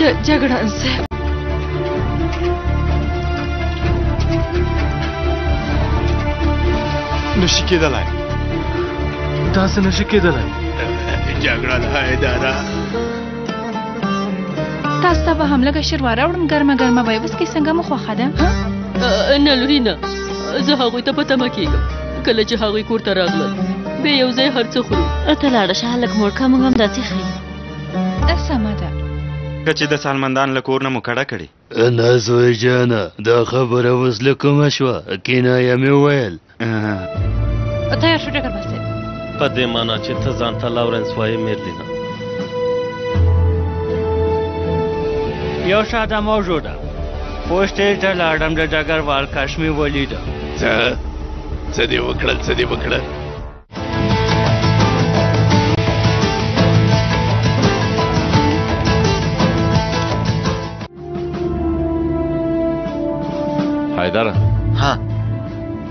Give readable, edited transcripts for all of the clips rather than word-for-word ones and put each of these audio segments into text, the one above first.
ځه جګړن صاحب. نشي کېدلی، داسې نشي کېدلی. جګړن حیدره، تاسو ته به هم لږه شوروا راوړم، ګرمه ګرمه به یې وڅکئ. څنګه مو خوښه ده؟ نه لوري نه، زه هغوی ته په تمه کېږم. کله چې هغوی کور ته راغلل بیا یو ځای هر څه خورو. ته لاړه شه هلک موړ که، موږ هم داسې ښه یو. سمه ده. که چې د سالمندان له کور نه مو کډه کړې. نه زوی جانه، دا خبره اوس له کومه شوه؟ کنایه مې وویل. تیار شو ډګرمن صاحب. په دې معنا چې ته ځان ته لاورنس وایې میرلینا. یو ساده موضوع ده. پوستې ته لاړم، د ډګروال کس مې ولیده. څه څه دې وکړل؟ څه دې وکړل؟ حیدره، ها،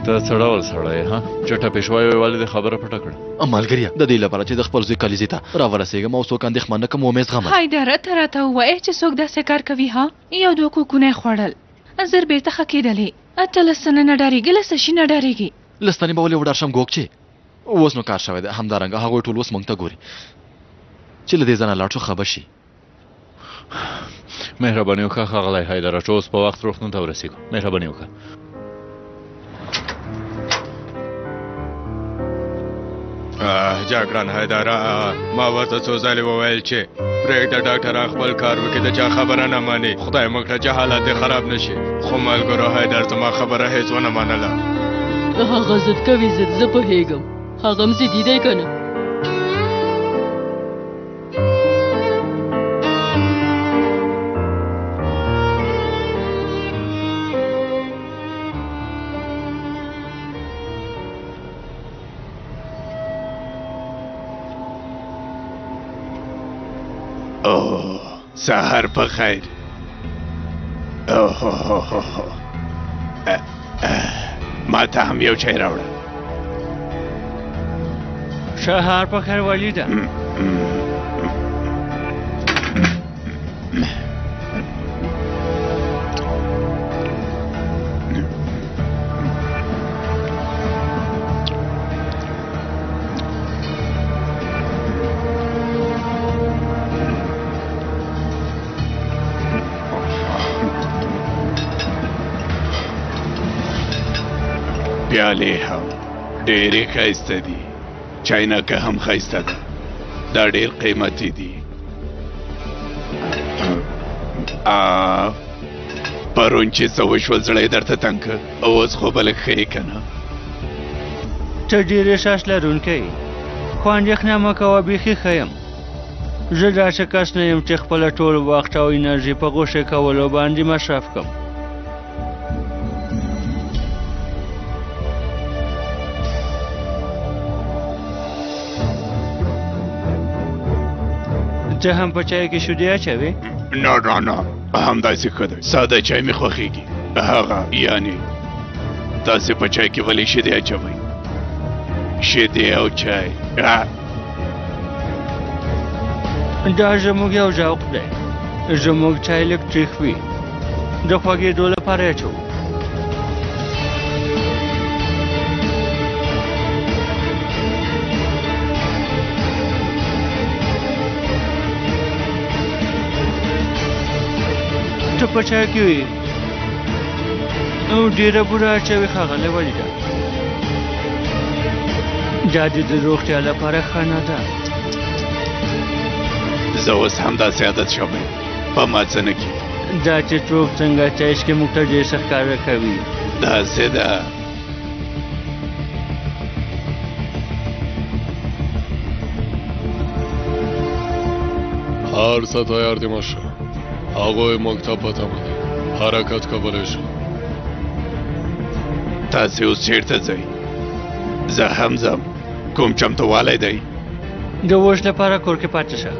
ته څه ډول سړی یې؟ ها، چې ټپي شوی وې ولې دې خبره پټه کړه؟ ملګریه، د دې لپاره چې د خپل زوی کلیزې ته راورسېږم او څوک اندېښمن نه کړم ومې زغمل. حیدره، ته راته ووایه چې څوک داسې کار کوي؟ ها، یو دوه کوکونه یې خوړل، زر بېرته ښه کېدلې. ته له څه نه ډارېږې؟ له څه شي نه ډارېږې؟ له ستنې به ولې وډار شم ګوک، چې اوس نو کار شوی دی. همدارنګه هغوی ټول اوس موږ ته ګوري چې له دې ځای نه لاړ شو ښه به شي. مهرباني وکړه ښاغلی حیدره، چې اوس په وخت روغتون ته ورسېږو. مهرباني وکړه. جګړن حیدره، ما ورته څو ځلې وویل چې پرېږده ډاکټران خپل کار وکړي، د چا خبره نه مني. خدای مه کړه چې حالت دې خراب نه شي. خو ملګرو حیدر زما خبره هېڅ ونه منله. هغه ضد کوي ضد، زه پوهېږم هغه هم ضدي دی که نه. اوه، سهار په خیر. اوه، ما ته هم یو چای راوړه. سهار په خیر ولیده. پیالې هم ډېرې ښایسته دي، چاینکه هم ښایسته ده. دا ډېر قیمتي دي. پرون چې څه وشول زړه یې درته تنګ کړ، اوس خو به لږ ښه یې که نه؟ ته ډېر احساس لرونکی یې، خو اندېښنه مه کوه، بیخي ښه یم. زه داسې کس نه یم چې خپله ټول وخت او انرژي په غوسې کولو باندې مصرف کړم. ته هم په چای کې شیدې اچوې؟ نه نه نه، همداسې ښه دی. ساده چای مې خوښېږي. هغه یعنې تاسې په چای کې ولې شیدې اچوئ؟ شیدې او چای. دا زموږ یو ذوق دی. زموږ چای لږ تریخ وي، د خوږېدو لپاره یې اچوو. ته په چای کې ډېره بوره اچوې ښاغلی ولیده. دا د روغتیا لپاره ښه نه ده. زه اوس همداسې عادت شوی، په ما څه نه کېږي. دا چې څوک څنګه چای څښي موږ ته ډېر څه ښکاره کوي. داسې ده. هر څه تیار دي مشره، هغوی موږ ته په تمه دي، حرکت کولی شو. تاسې اوس چېرته ځئ؟ زه هم ځم. کوم چمتووالی دی؟ د اوس لپاره کور کې پاتې شه،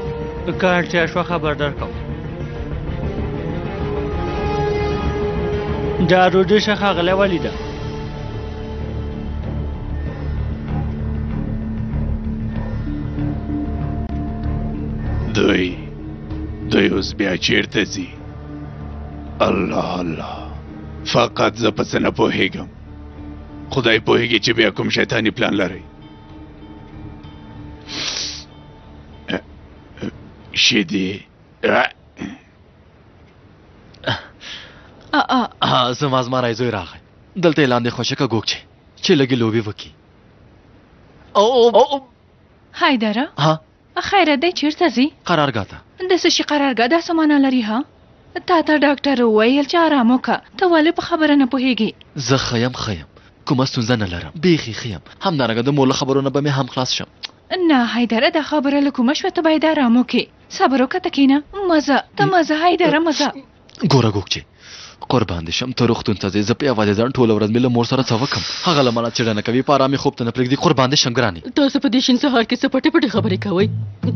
که اړتیا شوه خبر درکوم. دا ډوډۍ ښه ښاغلی ولیده. دوی دوی اوس بیا چیرته ځي؟ الله الله، فقط زه په څه نه پوهېږم. خدای پوهېږي چې بیا کوم شیطاني پلان لري. شیدې. زما زمری زوی راغی، دلته یې لاندې خوشې که ګوګچې چې لږې لوبې وکړي. او حیدره، ها خیره دی چیرته ځي؟ قرارګاه ته. د څه شي قرارګاه؟ دا څه معنا لري؟ ها، تا ته ډاکټر وویل چې آرام وکړه، ته ولې په خبره نه پوهېږې؟ زه ښه یم، ښه یم، کومه ستونزه نه لرم، بیخي ښه یم. همدارنګه د مور له خبرو نه به مې هم خلاص شم. نه حیدره، دا خبره له کومه شوه؟ ته باید آرام وکړې، صبر وکړه، ته کښېنه، مه ځه، ته مه ځه حیدره، مه ځه. ګوره ګوګچې، قربان دې شم، ته روغتون ته ځې، زه په یوازې ځان ټوله ورځ مې له مور سره څه وکړم؟ هغه له مانه څېړنه کوي، په آرام مې خوب ته نه پرېږدي. قربان دې شم ګرانې. تاسو په دې شین سهار کې څه پټې پټې خبرې کوئ؟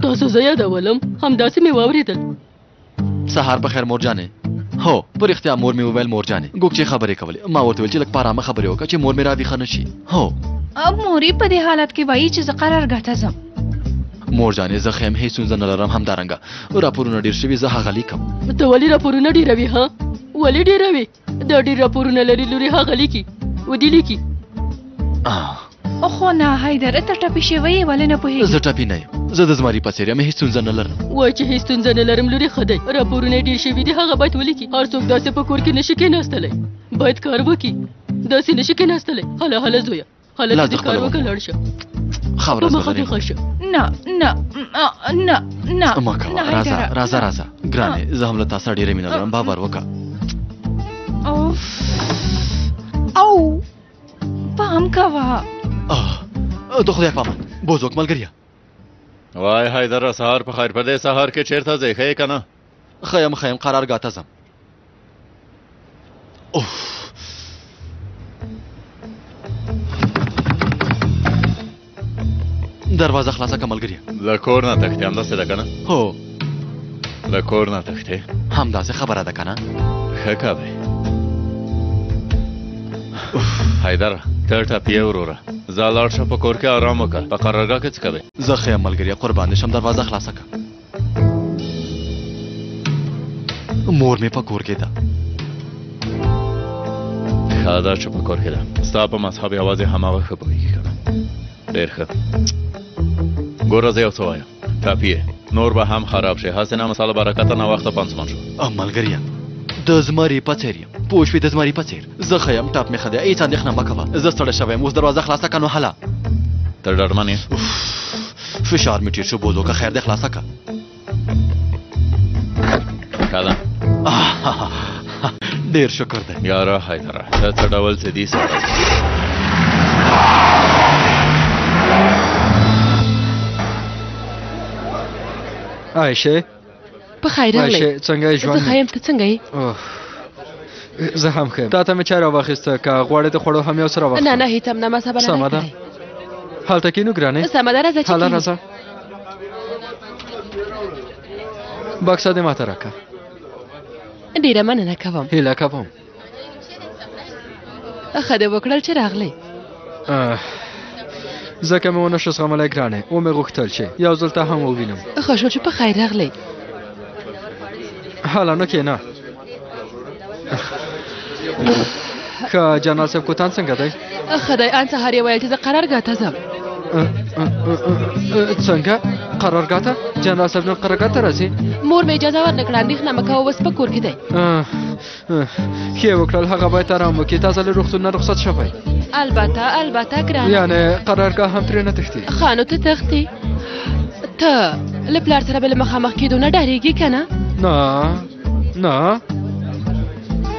تاسو زه یادولم، همداسې مې واورېدل. سهار په خیر مور جانې. هو په رښتیا مور مې وویل مور جانې. ګوګچې خبرې کولې، ما ورته ویل چې لږ په آرامه خبرې وکړه چې مور مې راویښه نه شي. هو. مورې په دې حالت کې وایي چې زه قرارګاه ته ځم. مور جانې زه ښه یم، هېڅ ستونزه نه لرم. همدارنګه راپورونه ډېر شوي، زه هغه لیکم. ته ولې راپورونه ډېروي؟ ها ولې ډېروي؟ دا ډېر راپورونه لري لورې، هغه لیکي ودې لیکي. خو نه حیدره، ته ټپي شوی یې، ولې نه پوهېږې؟ زه ټپي نه یم، زه د زمري په څېر یم، هېڅ ستونزه نه لرم. وایي چې هېڅ ستونزه نه لرم لورې، ښه دی، راپورونه یې ډېر شوي دي، هغه باید ولیکي. هر څوک داسې په کور کې نشي کېناستلی، باید کار وکړي، داسې نشي کېناستلی. هله هله زویه، هله ته دې کار وکړه، لاړ شه. ښه ورځ په مخه دې ښه شه. نه نه نه نه، مه کوه، راځه راځه راځه ګرانې، زه هم له تا سره ډېره مینه لرم، باور وکړه. او پام کوه. د خدای په امان بوزوک ملګریه. وای حیدره، سهار په خیر. په دې سهار کې چېرته ځې؟ ښه یې که نه؟ ښه یم، ښه یم، قرارګاه ته ځم. اوف. دروازه خلاصه که ملګریه. له کور نه تښتې، همداسې ده که نه؟ هو. له کور نه تښتې؟ همداسې خبره ده که نه؟ ښه کوې حیدره، ته ټپي یې وروره، ځه لاړ شه په کور کې آرام وکړه. په قرارګاه کې څه کوې؟ زه ښه یم ملګریه، قربان دې شم، دروازه خلاصه که. مور مې په کور کې ده. ښه ده چې په کور کې ده، ستا په مذهب یوازې هماغه ښه پوهېږي که نه؟ ډېر ښه. ګوره زه یو څه وایم، ټپي یې، نور به هم خراب شي، هسې نه مساله برکته ناوخته پانسمان شو. ملګریه، د زمري په څېر یم، پوه شوې؟ د زمري په څېر. زه ښه یم، ټپ مې ښه دی، هېڅ اندېښنه مه کوه. زه ستړی شوی یم، اوس دروازه خلاصه که نو هله. ته ډاډمن یې؟ فشار مې ټیټ شو، بوزو که خیر دی، خلاصه که. ښه ده. ډېر شکر دی. یاره حیدره، ته څه ډول څه دي سړی؟ عایشې، په خیر راغلی. عایشې څنګه یې ژوند؟ زه ښه یم، ته څنګه یې؟ زه هم ښه یم. تا ته مې چای راواخیسته، که غواړې د خوړو هم یو څه راواخله. نه نه، هېڅ هم نه، ما سبا نه سمه ده، هلته کښېنو ګرانې. سمه ده، راځه چې هله راځه. بکسه دې ماته راکړه. ډېره مننه کوم. هیله کوم. ښه دې وکړل چې راغلې. ځکه مې ونه شو زغملی ګرانې، ومې غوښتل چې یو ځل تا هم ووینم. ښه شو چې په خیر راغلې. هله نو کښېنه. ښه جنرال صاحب کوتان څنګه دی؟ ښه دی، ان سهار یې ویل چې زه قرارګاه ته ځم. څنګه قرارګاه ته؟ جنرال صاحب نن قرارګاه ته راځي؟ مور مې اجازه ورنه کړه، اندېښنه مه کوه، اوس په کور کې دی. ښه وکړل، هغه باید آرام وکړي، تازه له روغتون نه رخصت شوی. البته البته ګرانه. یعنې قرارګاه هم ترې نه تښتي؟ ښه نو ته تښتې، ته له پلار سره به له مخامخ کېدو نه ډارېږې که نه؟ نه نه.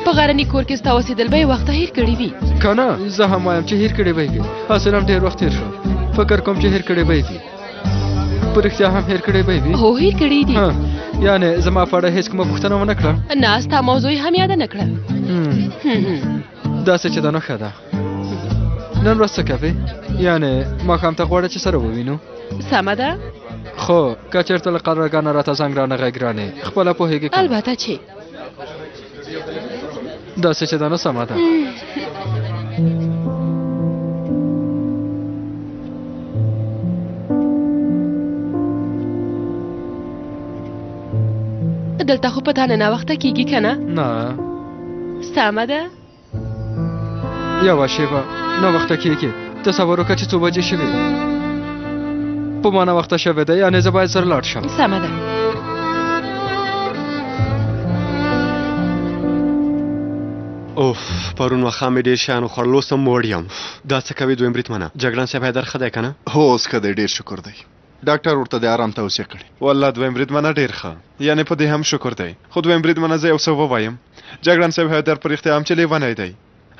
په غرني کور کې ستا اوسېدل به یې وخته هېر کړي وي. که نه، زه هم وایم چې هېر کړي به یې وي، هسې هم ډېر وخت تېر شو، فکر کوم چې هېر کړي به یې وي. په رښتیا هم هېر کړي به یې وي؟ هو هېر کړي دي. یعنې زما په اړه هېڅ کومه پوښتنه ونه کړه؟ نه، ستا موضوع یې هم یاده نه کړه. داسې چې ده نو ښه ده. نن ورځ څه کوې؟ یعنې ماښام ته غواړې چې سره ووینو؟ سمه ده. خو که چېرته له قرارګاه نه راته زنګ رانغی ګرانې، خپله پوهېږې که نه؟ البته چې. داسې چې ده نو سمه ده. دلته خو په تا نه ناوخته کیږي که نه؟ نه. سمه ده. یوه شېبه، ناوخته کیږي. تصور وکړه چې څو بجې شوې. په ما ناوخته شوې ده، یعنې زه باید زر لاړ شم. سمه ده. اوف، پرون ماښام مې ډېر شیان وخوړل، اوس هم موړ یم. دا څه کوې دویم بریدمنه؟ جګړن صاحب حیدر ښه دی که نه؟ هو اوس ښه دی، ډېر شکر دی. ډاکټر ورته د آرام توصیه کړې. والله دویم بریدمنه ډېر ښه، یعنې په دې هم شکر دی. خو دویم بریدمنه زه یو څه ووایم، جګړن صاحب حیدر په رښتیا هم چې لیونی دی.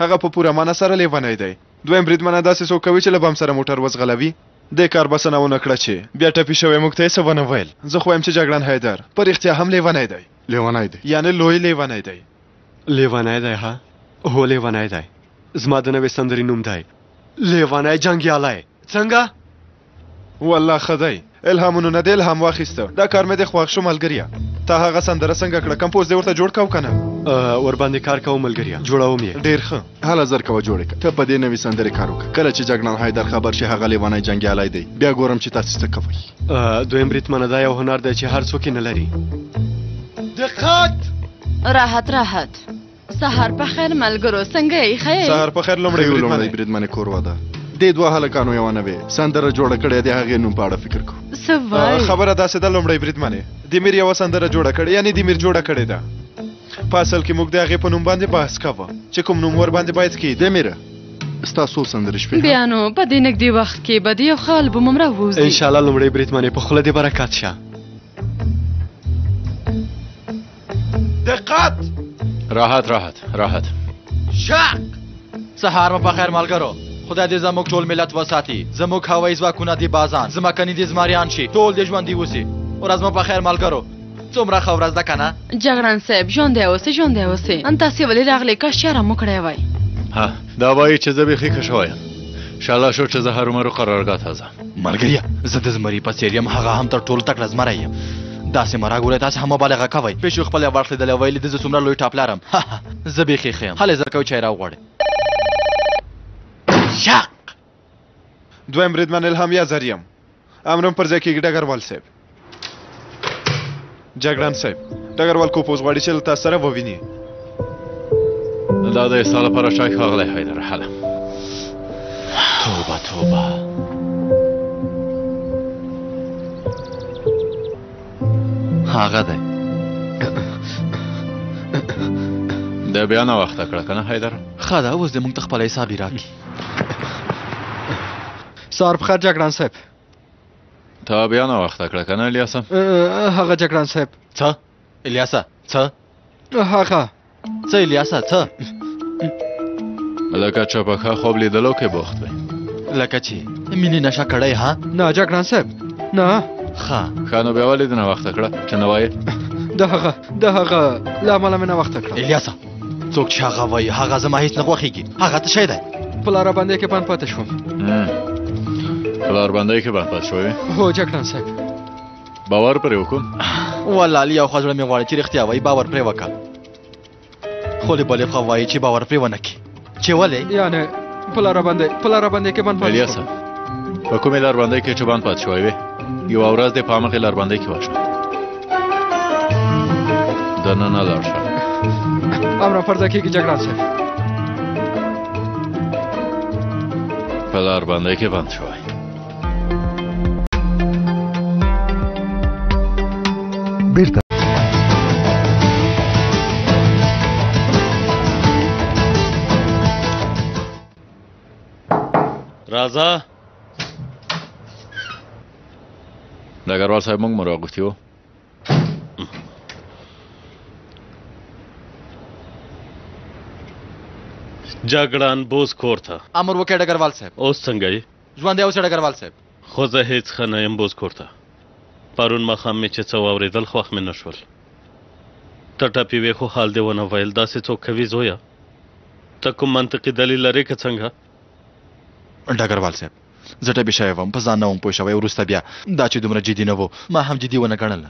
هغه په پوره معنی سره لیونی دی. دویم بریدمنه داسې څوک کوي چې له بم سره موټر وځغلوي؟ دې کار بسنه ونه کړه چې بیا ټپي شوی موږ ته یې څه ونه ویل. زه خو وایم چې جګړن حیدر په رښتیا هم لیونی دی. لیونی دی؟ یعنې لوی لیونی دی. لیونی دی؟ ها، هو لیونی دی. زما د نوې سندرې نوم دی لیونی جنګیالی. څنګه؟ والله ښه دی، الهامونو نه دې الهام واخیسته. دا کار مې دې خوښ شو ملګریه. تا هغه سندره څنګه کړه؟ کمپوز دې ورته جوړ کاو که نه؟ ورباندې کار کوم ملګریه، جوړوم یې. ډېر ښه. هله زر کوه جوړ یې کړه. ته په دې نوې سندرې کار وکړه. کله چې جګړن حیدر خبر شي هغه لیونی جنګیالی دی، بیا ګورم چې تاسې څه کوئ. دویم بریدمنه، دا یو هنر دی چې هر څوک یې نه لري. دقت! راحت راحت. سهار په خیر ملګرو، څنګه یې؟ ښه یې؟ سهار په خیر لومړی لومړی بریدمنې کور واده. دې دوه هلکانو یوه نوې سندره جوړه کړې، د هغې نوم په اړه فکر کوو. څه وایې؟ خبره داسې ده لومړی بریدمنې، دیمیر یوه سندره جوړه کړې، یعنې دیمیر جوړه کړې ده. په اصل کې موږ د هغې په نوم باندې بحث کاوه چې کوم نوم ورباندې باید کېږدو. دیمیره، ستا څو سندرې شوې؟ بیا نو په دې نږدې وخت کې به د یو ښه البوم هم راووځي. انشاءالله لومړی بریدمنې، په خوله دې برکت شه. دقت! راحت راحت راحت. شق! سهار مو په خیر ملګرو. خدای دې زموږ ټول ملت وساتي. زموږ هوایي ځواکونه دې بازان، ځمکني دې زمریان شي، ټول دې ژوندي اوسي. ورځ مو په خیر ملګرو. څومره ښه ورځ ده که نه؟ جګړن صاحب ژوندی اوسې، ژوندی اوسې. ان تاسې ولې راغلې؟ کاش چې آرام مو کړی وای. ها، دا وایي چې زه بیخي ښه شوی یم. شاله شو چې زه هرومرو قرارګاه ته ځم. ملګریه، زه د زمري په څېر یم، هغه هم تر ټولو تکړه زمری یم. داسې مه راګورئ، تاسې هم مبالغه کوئ. پیشو خپل یو اړخ لیدلی، ویل یې زه څومره لوی ټاپ لرم. زه بیخي ښه یم. هلئ زر کوئ چای راوغواړئ. شق! دویم بریدمن الهام یازر یم. امرم پر ځای کېږي ډګروال صاحب. جګړن صاحب، ډګروال کوپوز غواړي چې له تاسو سره وویني. دا د ستا لپاره چای ښاغلی حیدر. هله. توبه توبه. هغه دی. د بیا ناوخته کړه که نه حیدر؟ ښه ده، اوس دې موږ ته خپله حساب راکړي. سهار په خیر جګړن صاحب. تا بیا ناوخته کړه که نه الیاسه؟ هغه جګړن صاحب. څه الیاسه؟ څه؟ هغه څه الیاسه؟ څه؟ لکه چې په ښه خوب لیدلو کې بوخت وې. لکه چې مینې نشه کړی ها؟ نه جګړن صاحب، نه. ښه ښه، نو بیا ولې دې ناوخته کړه چې نه وایې؟ د هغه له امله مې ناوخته کړه. الیاسه، څوک چې هغه وایي هغه زما هیڅ نه خوښېږي. هغه څه شی دی؟ په لاره باندې کې بند پاتې شوم. په لار باندې کې بند پاتې شوې؟ هو جګړن صاحب. باور پرې وکړم؟ والله له یو خوا زړه مې غواړي چې رښتیا وایي، باور پرې وکړه، خو له بلې خوا وایي چې باور پرې ونه کړي. چې ولې؟ یعنې په لاره باندې کې بند پاتې شوم. الیاسه، په کومې لار باندې کې چې بند پاتې شوی وې، یوه ورځ دې په همغې لار باندې کې ورشه، دننه لاړ شه. امر پر ځای کېږي جګړن صاحب. په لار باندې کې بند شوی. بیرته راځه. ډګروال صاحب موږ مو راغوښتي وو. جګړن بوز کور ته. امر وکړ ډګروال صاحب. اوس څنګه یې؟ ژوندی اوسې ډګروال صاحب. خو زه هیڅ ښه نه یم بوز کور ته. پرون ماښام مې چې څه واورېدل خوښ مې نه شول. ته ټپي وې خو حال دې ونه ویل. داسې څوک کوي زویه؟ ته کوم منطقي دلیل لرې که څنګه؟ ډګروال صاحب، زه ټپي شوی وم، په ځان نه وم پوه شوی. وروسته بیا دا چې دومره جدي نه و، ما هم جدي ونه ګڼله.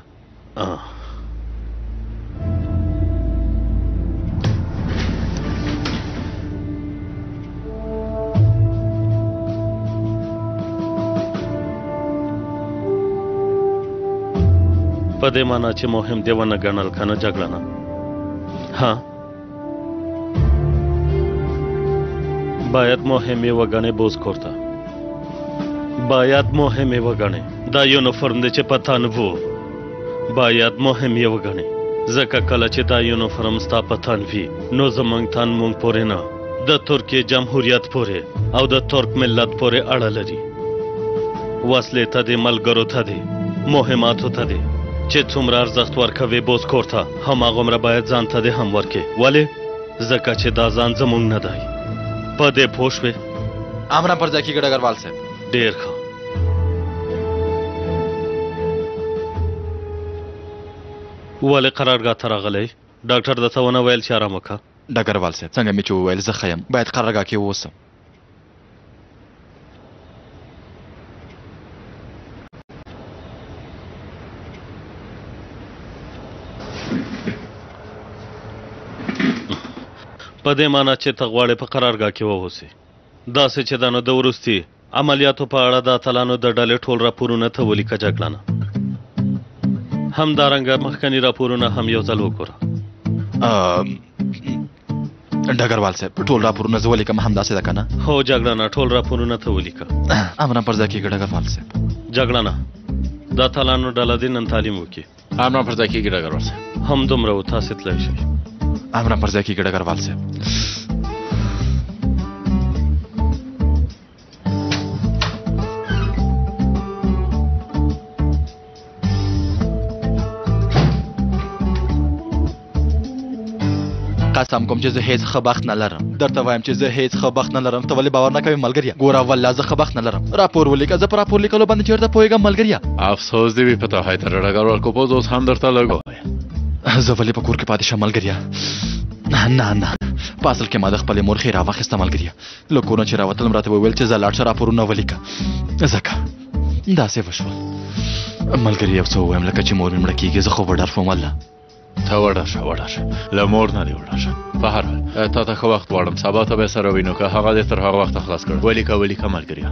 په دې معنا چې مهم دې ونه ګڼل که نه جګړنه؟ ها، باید مهم یې وګڼې بوزکورته، باید مهم یې وګڼې. دا یونیفورم دی چې په تن وو، باید مهم یې وګڼې، ځکه کله چې دا یونیفورم ستا په تن وي نو زموږ تن موږ پورې نه، د ترکیې جمهوریت پورې او د ترک ملت پورې اړه لري. وسلې ته دې، ملګرو ته دې، مهماتو ته دې چې څومره ارزښت ورکوې بوزکور ته، هماغومره باید ځان ته دې هم ورکې. ولې؟ ځکه چې دا ځان زموږ نه دی. په دې پوه شوې؟ امرم پر ځای کېږي ډګروال صاحب. ډېر ښه. ولې قرارګاه ته راغلی؟ ډاکټر درته ونه ویل چې ارام وکړه؟ ډګروال صاحب، څنګه مې چې وویل زه ښه یم، باید قرارګاه کې واوسم. په دې معنا چې ته غواړې په قرارګاه کې واوسې، داسې چې دا نو د وروستي عملیاتو په اړه د اتلانو د ډلې ټول راپورونه ته ولیکه جګړنه. همدارنګه مخکني راپورونه هم یو ځل وګوره. ډګروال صاحب، ټول راپورونه زه ولیکم همداسې ده که نه؟ هو جګړنه، ټول راپورونه ته ولیکه. امرم پر ځای کېږي ډګروال صاحب. جګړنه، د اتلانو ډله دې نن تعلیم وکړي. امرم پر ځای کېږي ډګروال صاحب. همدومره و، تاسې تلای شئ. امرم پر ځای کېږي ډګروال صاحب. قسم کوم چې زه هیڅ ښه بخت نه لرم. درته وایم چې زه هیڅ ښه بخت نه لرم. ته ولې باور نه کوې ملګریه؟ ګوره والله زه ښه بخت نه لرم. راپور ولیکه، زه په راپور لیکلو باندې چېرته پوهېږم ملګریه؟ افسوس دې وي په تا حیدر ډګروال کوپوز اوس هم درته لږ ووایه. زه ولې په کور کې پاتې شم ملګریه؟ نه نه، په اصل کې ما د خپلې مور ښېرا واخیسته ملګریه. له کور نه چې راوتلم راته وویل چې ځه لاړ شه راپورونه ولیکه، ځکه داسې وشول. ملګری یو څه ووایم، لکه چې مور مې مړه کېږي، زه خو وډار شوم والله. ته وډار شه، وډار شه، له مور نه دې وډار شه. په هر حال تا ته ښه وخت غواړم، سبا ته به سره وینو، که هغه دې تر هغه وخته خلاص کړ. ولیکه ولیکه ملګریه.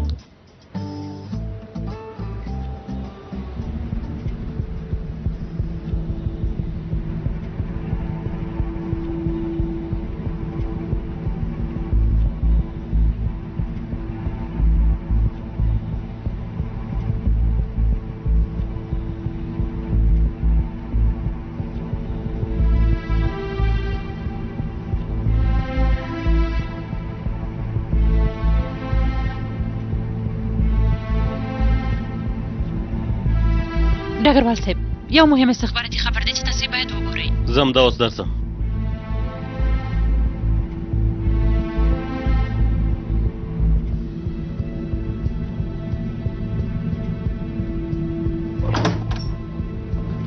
ډګروال صاحب، یو مهم استخباراتي خبر دی چې تاسې باید وګورئ. زه همدا اوس درځم.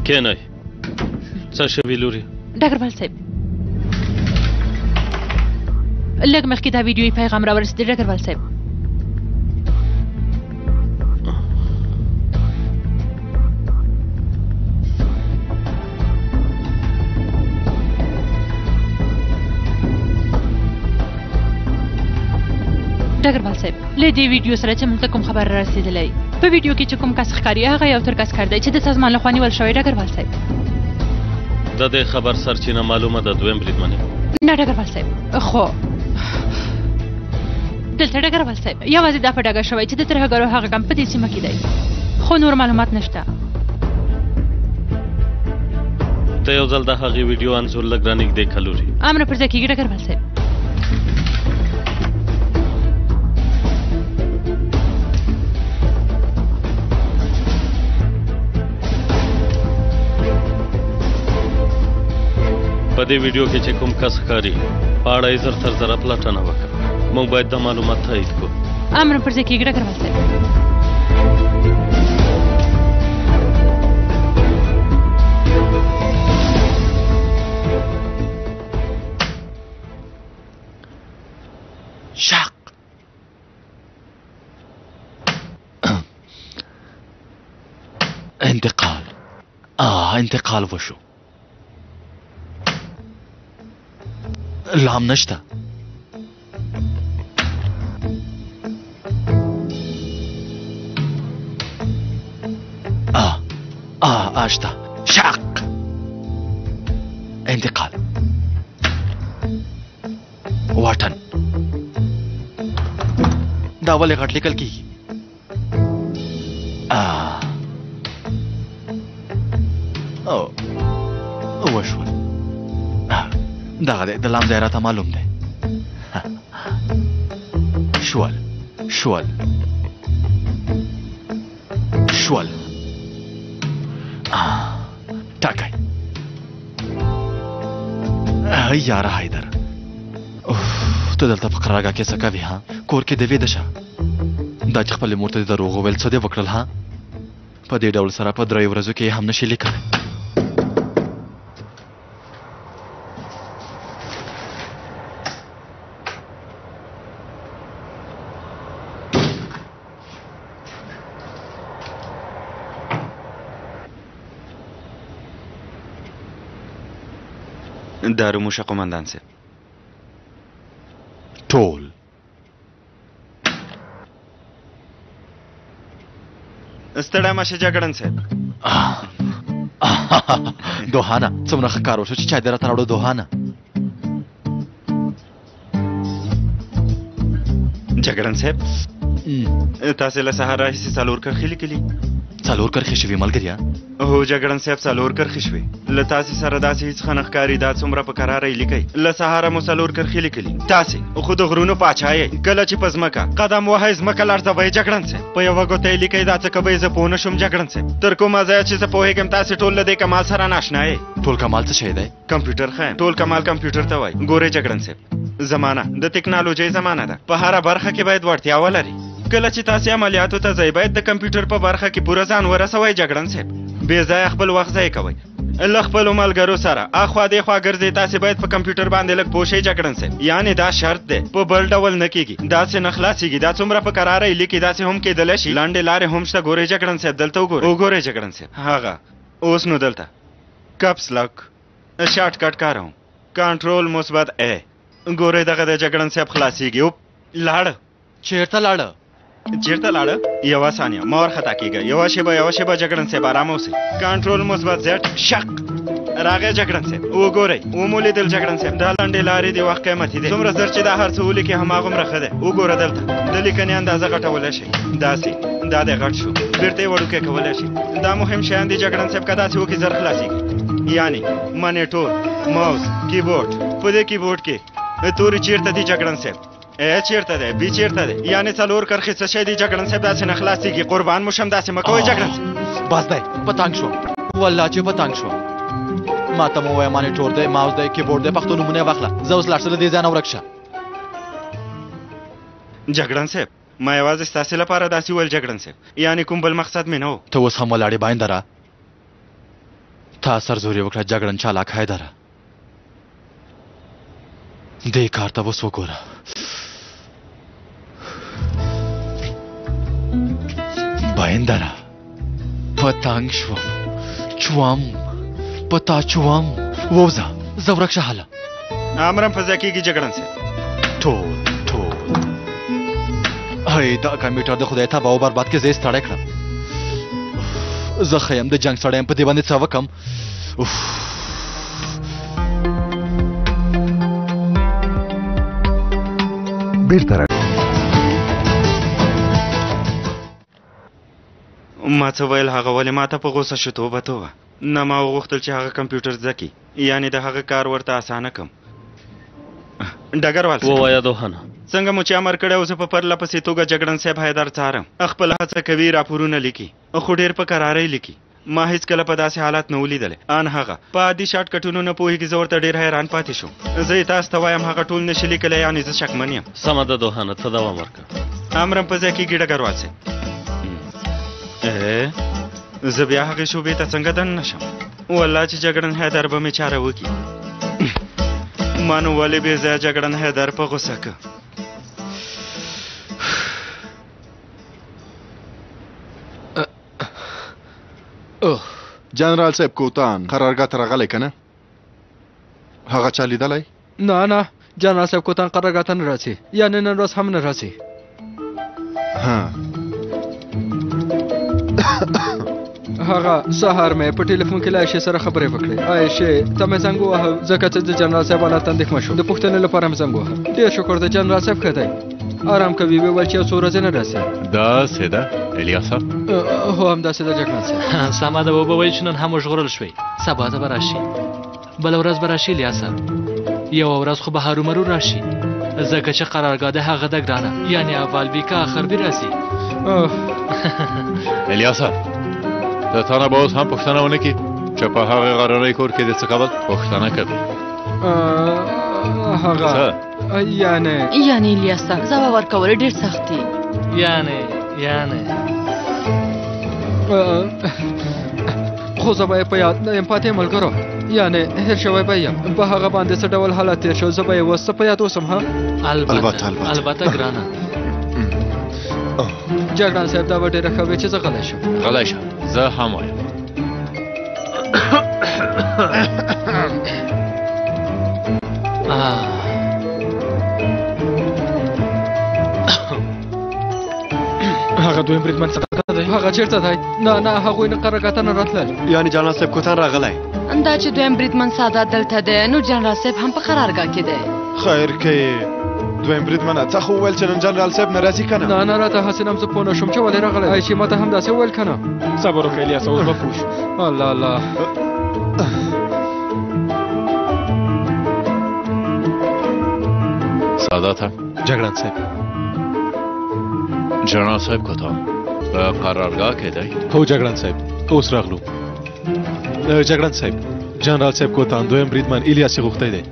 کښېنئ. څه شوي لوري؟ ډګروال صاحب، لږ مخکې دا ویډیويي پیغام راورسېد. ډګروال صاحب، ډګروال صاحب، له دې ویډیو سره چې موږ ته کوم خبر رارسېدلی، په ویډیو کې چې کوم کس ښکاري هغه یو ترک عسکر دی چې د سازمان لخوا نیول شوی. ډګروال صاحب، د دې خبر سرچینه معلومه ده دویم بریدمنې؟ نه ډګروال صاحب، خو دلته ډګروال صاحب یوازې دا په ډاګه شوی چې د ترهګرو هغه کمپ په دې سیمه کې دی، خو نور معلومات نشته. ته یو ځل د هغې ویډیو انځور لږ رانږدې کړه لوري. امر پر ځای کېږي ډګروال صاحب. په دې ویډیو کې چې کوم کس ښکاري په اړه یې زر تر زره پلټنه وکړه. موږ باید دا معلومات تایید کړو. امر پر ځای کېږي ډګروال صاحب. شق انتقال، انتقال وشو. لام نشته. شته شق انتقال واټن دا ولې غټ لیکل کیږي؟ او وشول. دغه دی د لام ځای راته معلوم دی. شول شول شول. ټاکی یاره حیدر، ته دلته په قرارګاه کې څه کوې؟ ها کور کې دې ویده شه. دا چې خپلې مور ته دې دروغ وویل څه دې وکړل؟ ها په دې ډول سره په دریو ورځو کې یې هم نشي لیکلی. دارو موشه قومندان صاحب. ټول ستړی مه شه جګړن صاحب. دوهانه څومره ښه کار وشو چې چای دې راته راوړو. دوهانه جګړن صاحب، تاسې له سهار راهیسې څلور کرښې لیکلي. څلور کرښې شوې ملګریا؟ هو جګړن صاحب، څلور کرښې شوې. له تاسې سره داسې هېڅ ښه نه ښکاري. دا څومره په کراره یې لیکئ. له سهاره مو څلور کرښې لیکلي. تاسې خو د غرونو پاچا یئ. کله چې په ځمکه قدم وهئ ځمکه لړزوئ جګړن صاحب. په یوه ګوته یې لیکئ. دا څه کوئ زه پوه نه شوم جګړن صاحب. تر کومه ځایه چې زه پوهېږم تاسې ټول له دې کمال سره ناشنا یئ. ټول کمال څه شی دی؟ کمپیوټر ښایم. ټول کمال کمپیوټر ته وایي. ګورئ جګړن صاحب، زمانه د تکنالوژۍ زمانه ده. په هره برخه کې باید وړتیا ولري. کله چې تاسې عملیاتو ته ځئ باید د کمپیوټر په برخه کې پوره ځان ورسوئ جګړن صاحب. بې ځایه خپل وخت ضایع کوئ. له خپلو ملګرو سره اخوا دېخوا ګرځئ. تاسې باید په کمپیوټر باندې لږ پوه شئ جګړن صاحب. یعنې دا شرط دی، په بل ډول نه کېږي. داسې نه خلاصېږي. دا څومره په کراره یې لیکي داسې هم کېدلی شي. لنډې لارې هم شته. ګورئ جګړن صاحب، دلته وګورئ. وګورئ جګړن صاحب، هغه اوس نو دلته کپس لاک شارټ کټ کاروم. کنټرول مثبت ای. ګورئ دغه د جګړن صاحب خلاصېږي. اوپ لاړه. چېرته لاړه؟ چېرته لاړه؟ یوه ثانیه، مه وارخطا کېږه. یوه شېبه، یوه شېبه جګړن صاحب، ارامه اوسئ. کنټرول مثبت زیډ. شق راغی جګړن صاحب. وګورئ، ومو لیدل جګړن صاحب. دا لنډې لارې دي، وخت قیمتي دی. څومره زر چې دا هر څه ولیکې هماغومره ښه دی. وګوره دلته د لیکنې اندازه غټولی شئ. داسې دا دی غټ شو، بیرته یې وړوکی کولی شئ. دا مهم شیان دي جګړن صاحب، که داسې وکړي زر خلاصېږي. یعنې مانیټور، ماوس، کیبورډ. په دې کیبورډ کې توري چیرته دي جګړن صاحب؟ ای چیرته دی؟ بی چیرته دی؟ یعنې څلور کرښې څه شی دی جګړن صاحب؟ داسې نه خلاصېږي. قربان مو شم، داسې مه کوئ جګړن صاحب. بس دی، په تنګ شوم والله چې په تنګ شوم. ما ته مو ووایه مانیټور دی، ماوس دی، کیبورډ دی، پښتو نومونه یې واخله. زه اوس لاړ شه له دې ځای نه ورک شه. جګړن صاحب، ما یوازې ستاسې لپاره داسې وویل جګړن صاحب، یعنې کوم بل مقصد مې نه و. ته اوس هم ولاړې باندره. تا سرزوري وکړه جګړن چالاک حیدره. دې کار ته اوس وګوره. باندره په تنګ شوم، چوم په تا چوم. ووځه، زه ورک شه هله. امرم په ځای کېږي جګړن صاحب. ټول ټول هی دا کمپیوټر د خدای تباه او برباد کې زه یې ستړی کړم. زه ښه یم، د جنګ سړی یم، په دې باندې څه وکم؟ بیرته را ما څه ویل؟ هغه ولې ما ته په غوسه شو؟ توبه توبه. نه، ما وغوښتل چې هغه کمپیوټر زده کړي، یعنې د هغه کار ورته اسانه کم. ډګروال صاحب. ووایه دوهانه. څنګه مو چې امر کړی و، زه په پرله پسې توګه جګړن صاحب حیدر څارم. خپله هڅه کوي، راپورونه لیکي، خو ډېر په کرارۍ لیکي. ما هیڅکله په داسې حالت نه و لیدلی. ان هغه په عادي شارټ کټونو نه پوهېږي. زه ورته ډېر حیران پاتې شوم. زه یې تاسو ته وایم، هغه ټول نشي لیکلی، یعنې زه شکمن یم. سمه ده دوهانه، ته دوام ورکړه. امرم په ځای کېږي ډګروال صاحب. زه بیا هغې شعبې ته څنګه دننه شم؟ والله چې جګړن حیدر به مې چاره وکړي. ما نو ولې بې ځایه جګړن حیدر په غوسه که؟ جنرال صاحب کوتان قرارګاه ته راغلی که نه؟ هغه چا لیدلی؟ نه نه، جنرال صاحب کوتان قرارګاه ته نه راځي، یعنې نن ورځ هم نه راځي. ها. هغه سهار مې په ټلیفون کې له عایشې سره خبرې وکړې. عایشې ته مې زنګ وواهه ځکه چې د جنرال صاحب حالت اندېښمن شو، د پوښتنې لپاره مې زنګ وواهه. ډېر شکر دی جنرال صاحب ښه دی، آرام کوي. ویې ویل چې یو څو ورځې نه راځي. داسې ده الیاس صاحب؟ هو همداسې ده جګړن صاحب. سمه ده، وبه ویل چې نن هم وژغورل شوې، سبا ته به راشي، بله ورځ به راشي الیاس صاحب. یوه ورځ خو به هرومرو راشي، ځکه چې قرارګاه د هغه ده ګرانه، یعنې اول وي که اخر وي راځي. الیاسه د تا نه به اوس هم پوښتنه ونه کړي چې په هغې غرنۍ کور کې دې څه کول؟ پوښتنه کوي. هغه یعنې یعنې الیاسه ځواب ورکول ډېر سخت دي. یعنې یعنې خو زه به یې په یاد نه یم پاتې ملګرو، یعنې هېر شوی به یم. په هغه باندې څه ډول حالت تېر شو زه به یې اوس څه په یاد اوسم. ها البته البته ګرانه. جګړن صاحب دا به ډېره ښه وي چې زه غلی شم. غلی شه، زه هم وایم. هغه دویم بریدمن څه دی؟ هغه چېرته دی؟ نه نه، هغوی نه قرارګاه ته نه راتلل. یعنې جنرال صاحب کوتان راغلی؟ دا چې دویم بریدمن سادات دلته دی نو جنرال صاحب هم په قرارګاه کې دی. خیر که دویم بریدمنه څه خو وویل چې نن جنرال صاحب نه راځي که نه؟ نه نه، راته هسې نه هم زه پوه نه شوم چې ولې راغلی. عایشې ما ته هم داسې وویل که نه. صبر وکړه الیاسه، اوس به پوه شو. الله الله. ساداته جګړن صاحب. جنرال صاحب کوتان په قرارګاه کې دی؟ هو جګړن صاحب، اوس راغلو. جګړن صاحب، جنرال صاحب کوتان دویم بریدمن الیاس یې غوښتی دی.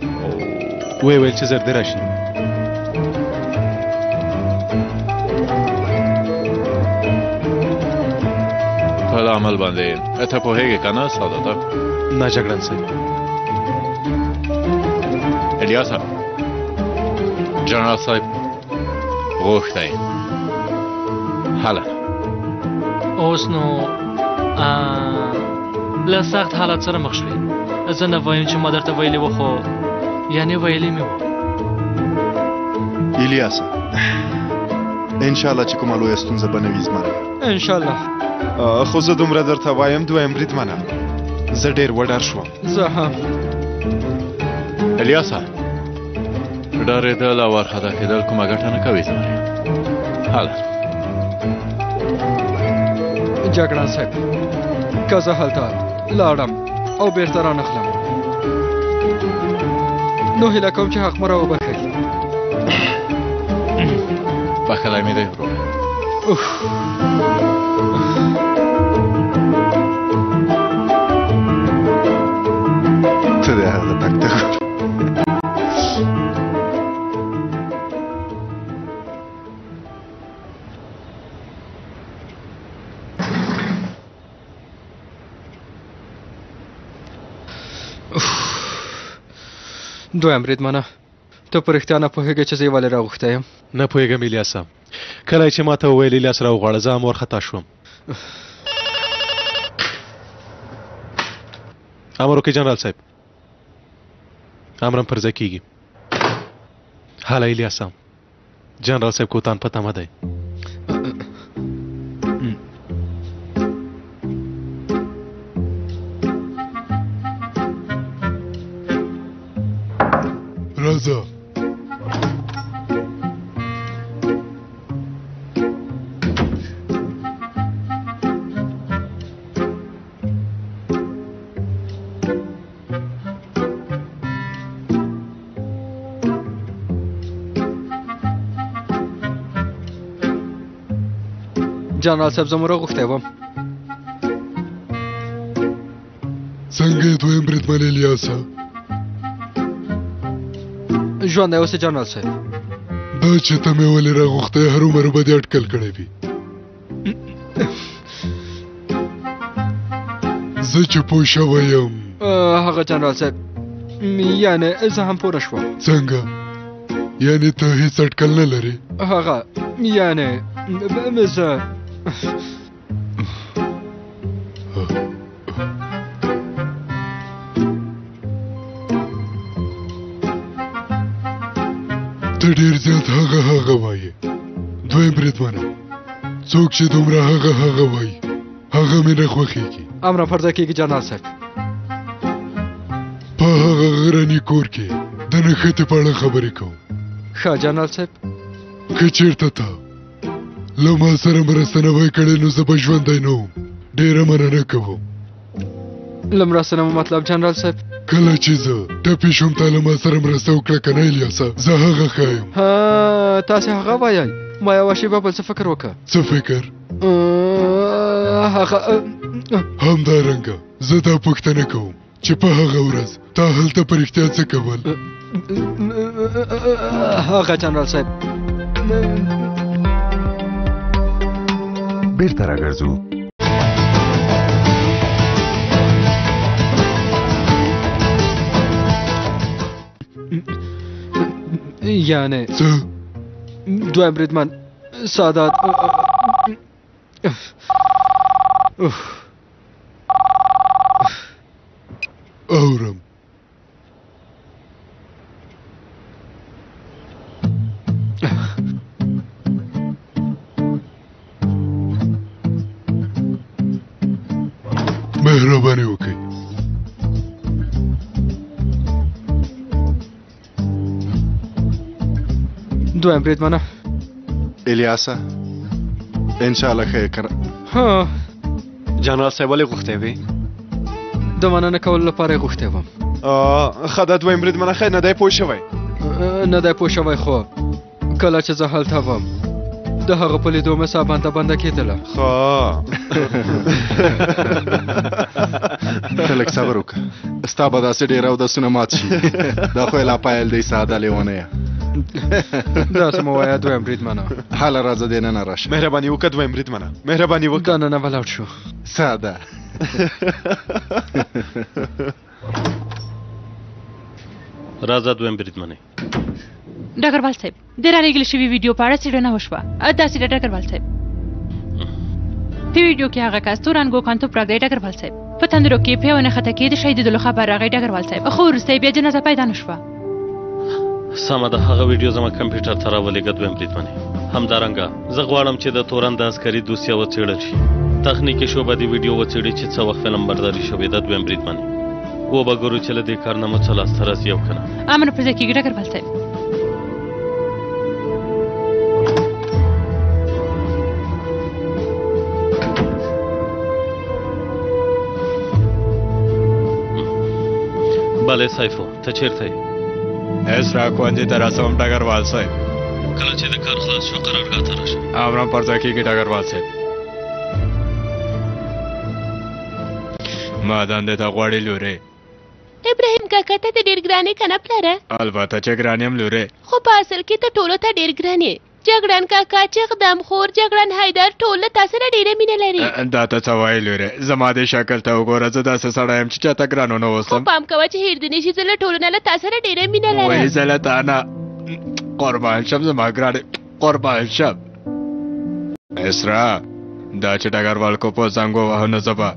ویې ویل چې زر دې راشي. په عمل باندې ته پوهېږې که نه ساداته؟ نه جګړن صاحب. الیاسه جنرال صاحب غوښتی. هله اوس نو له سخت حالت سره مخ شوې. زه نه وایم چې ما درته ویلي وو، خو یعنې ویلي مې وو. الیاسه انشاءالله چې کومه لویه ستونزه به نه وي زما. انشاءالله. خو زه دومره درته وایم دویم بریدمنه زه ډېر وډار شوم. زه هم. الیاسه ډارېدل او وارخطا کېدل کومه ګټه نه کوي زمري. هله جګړن صاحب که زه هلته لاړم او بېرته رانغلم نو هیله کوم چې حق مو راوبښئ. بښلی مې دی وروره. ته د هغه تګ ته ګوره. دویم بریدمنه ته په رښتیا نه پوهېږې چې زه یې ولې راغوښتی یم؟ نه پوهېږم الیاسه، کله یې چې ما ته وویل الیاس راوغواړه زه هم وارخطا شوم. امر وکړئ جنرال صاحب. امرم پر ځای کېږي. هله الیاسه، جنرال صاحب کوتان په تمه دی. راځه. جنرال صاحب زه مو راغوښتی وم. څنګه یې دویم بریدمن الیاسه؟ ژوندی اوسې جنرال صاحب. دا چې ته مې ولې راغوښتی هرومرو به دې اټکل کړی وي. زه چې پوه شوی یم. هغه جنرال صاحب یعنې زه هم پوه نه شوم. څنګه؟ یعنې ته هیڅ اټکل نه لرې؟ هغه یعنې زه ته ډېر زیات هغه هغه وایې. دویم بریدمنه څوک چې دومره هغه هغه وایي هغه مې نه خوښېږي. امر پر ځای کېږي جنرال صاحب. په هغه غرني کور کې د نښتې په اړه خبرې کوم. ښه جنرال صاحب. که چېرته تا له ما سره مرسته نه وای کړې نو زه به ژوندی نه وم. ډېره مننه کوم. له مرسته نه مو مطلب جنرال صاحب؟ کله چې زه ټپي شوم تا له ما سره مرسته وکړه که نه الیاسه؟ زه هغه ښه یم. ها تاسې هغه وایئ؟ ما یوه شېبه بل څه فکر وکړ. څه فکر؟ هغه همدارنګه زه دا پوښتنه کوم چې په هغه ورځ تا هلته په رښتیا څه کول؟ هغه جنرال صاحب. بیرته راګرځو. یعنې څه؟ دویم بریدمن سادات. اورم. مهرباني وکړئ. دویم بریدمنه. الیاسه انشاءالله ښه یې کړه. ها جنرال صاحب ولې غوښتی وې؟ د مننه کولو لپاره یې غوښتی وم. ښه ده دویم بریدمنه، خیر نه دی پوه شوی. نه دی پوه شوی، خو کله چې زه هلته وم د هغه په لیدو مې ساه بنده بنده کېدله. ښه ته لږ صبر وکړه، ستا به داسې ډېر اودسونه مات شي. دا خو یې لا پیل دی ساده لیونیه. داسې مه وایه دویم بریدمنه. هله راځه دننه راشه. مهرباني وکړه دویم بریدمنه، مهرباني وکړه. دننه به لاړ شو. ساده. راځه دویم بریدمنې. ډګروال صاحب د رالېږل شوي ویډیو په اړه څېړنه وشوه. داسې ده ډګروال صاحب، په ویډیو کې هغه کس تورن ګوکان توپراک دی ډګروال صاحب. په تندرو کې په یوه نښته کې د شهیدېدلو خبر راغی ډګروال صاحب، خو وروسته یې بیا جنازه پیدا نه شوه. سمه ده، هغه ویډیو زما کمپیوټر ته راولېږه دویم بریدمنې. همدارنګه زه غواړم چې د تورن د عسکري دوسیه وڅېړل شي. تخنیکي شعبه دې ویډیو وڅېړي چې څه وخت فلم برداري شوې ده دویم بریدمنې. وبه ګورو چې له دې کار نه مو څه لاسته راځي او که نه. امر پر ځای کېږي ډګروال صاحب. بله سیفو، ته چېرته یې؟ اسرا ښوونځي ته رسوم ډګروال صاحب. کله چې د کار خلاص شو قرارګاه ته راشه. امرم پر ځای کېږي ډګروال صاحب. ما دندې ته غواړي لورې. ابراهیم کاکا ته ډېر ګران یې که نه پلاره؟ البته چې ګران یم لورې. خو په اصل کې ته ټولو ته ډېر ګران یې. جګړن کاکا، چغدم خور، جګړن حیدر ټول له تا سره ډېره مینه لري. دا ته څه وایې لورې؟ زما دې شکل ته وګوره، زه داسې سړی یم چې چاته ګران ونه اوسم. خو پام کوه چې هېر دې نه شي، زه له ټولو نه له تا سره ډېره مینه لرم. وایي زه له تا نه قربان شم، زما ګرانې قربان شم. اسرا، دا چې ډګروال کوپو زنګ وواهه نو زه به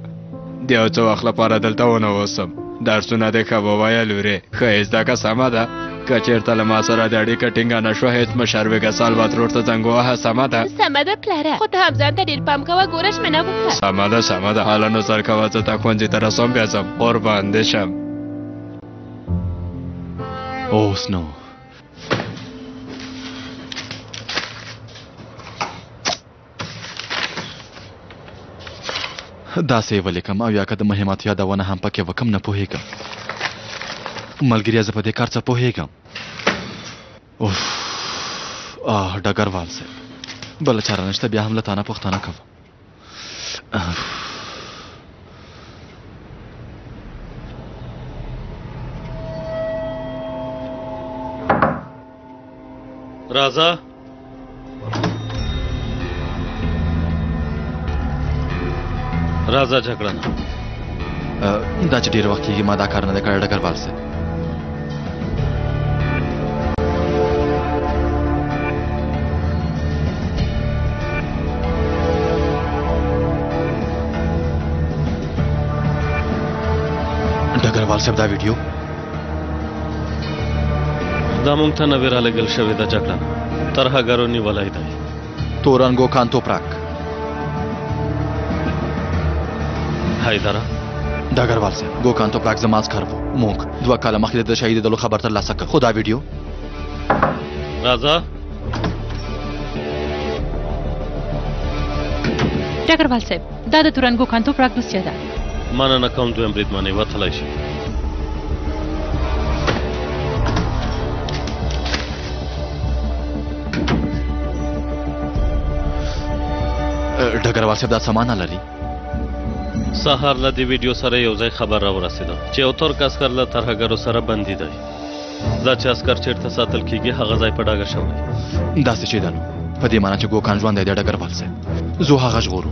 د یو څه وخت لپاره دلته ونه اوسم. درسونه دې ښه ووایه لورې، ښه یې زده که سمه ده. که چېرته له ما سره د اړیکه ټینګه نه شوه هېڅ مه شرمېږه، سالوا ترور ته زنګ ووهه. سمه ده؟ سمه ده پلاره، خو ته هم ځان ته ډېر پام کوه، ګوره ژمنه وکړه. سمه ده سمه ده، هله نو زر کوه، زه تا ښوونځي ته رسوم بیا ځم. قربان دې شم. اوس نو داسې یې ولیکم او یا که د مهماتو یادونه هم پکې وکم نه پوهېږم. ملګریه زه په دې کار څه پوهېږم. اوف آه ډګروال صاحب، بله چاره نشته، بیا هم له تا نه پوښتنه کوم. راځه. راځه جګړنه. دا چې ډېر وخت کېږي ما دا کار نه دی کړی ډګروال صاحب. ډګروال صاحب دا ویډیو دا مونږ ته نوې رالېږل شوې ده جګړه، ترهګرو نیولی دی. تورن ګوکان توپراک. حیدره ډګروال صاحب، ګوکان توپراک زما عسکر وو. موږ 2 کاله مخکې د شهیدېدلو خبر ترلاسه کړ، خو دا ویډیو. راځه. ډګروال صاحب، دا د تورن ګوکان توپراک دوسیه ده. مننه کوم دویم بریدمنې، وتلی شي. ډګروال صاحب، دا څه معنا لري؟ سهار له دې ویډیو سره یو ځای خبر راورسېده چې یو ترک عسکر له ترهګرو سره بندي دی. دا چې عسکر چېرته ساتل کېږي هغه ځای په ډاګه شوی. داسې چې ده نو په دې معنا چې ګوکان ژوندی دی. ډګروال صاحب، ځو هغه ژغورو.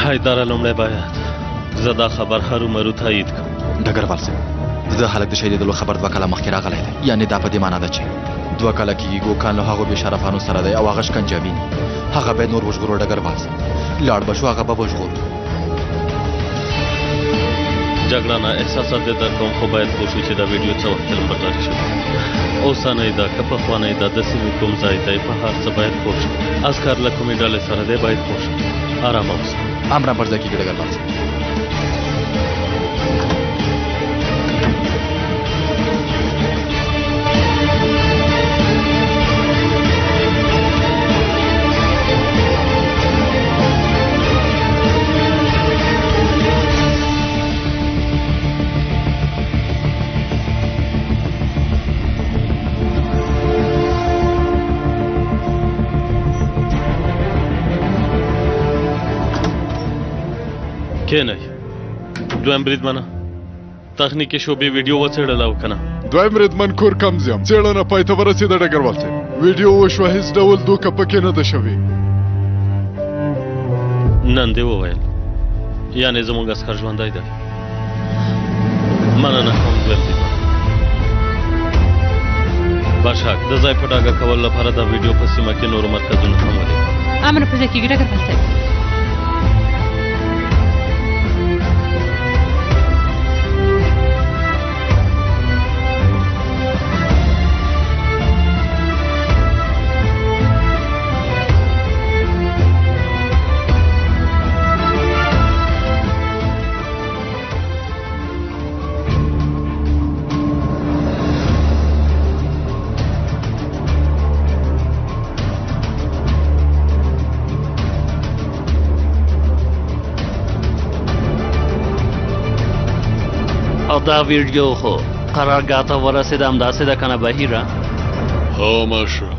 حیدره، لومړی باید زه دا خبر هرومرو تایید کړم. ډګروال صاحب، د ده هلک د شهیدېدلو خبر 2 کاله مخکې راغلی دی. یعنې دا په دې معنا ده چې 2 کاله کېږي ګوکان له هغو بې شرفانو سره دی او هغه شکنجه ویني. هغه باید نور وژغورو. ډګروال صاحب، لاړ به شو، هغه به وژغورو. جګړه احساسات دې درکوم، خو باید پوه شو چې دا ویډیو څه وخت فلمبرداري شوې. اوسنۍ ده که پخوانۍ ده، د سیمې کوم ځای دی، په هر څه باید پوه شو. عسکر له کومې ډلې سره دی باید پوه شو. ارامه اوسه. امر پر ځای کېږي ډګروال صاحب. کښېنئ. دویم بریدمنه، تخنیکي شعبې ویډیو وڅېړله او که نه؟ دویم بریدمن کور کم یم. څېړنه پای ته ورسېده ډګروال صاحب. ویډیو وشوه، هیڅ ډول دوکه پکې نه ده شوې. نن دې وویل، یعنې زموږ عسکر ژوندی دی. مننه کوم دویم بریدمن. بشک، د ځای په ډاګه کولو لپاره دا ویډیو په سیمه کې نورو مرکزونو هم ولېږه. امر په ځای کېږي ډګروال صاحب. دا ویډیو خو قرارګاه ته ورسېده، همداسې ده که نه بهیره؟ هو مشره.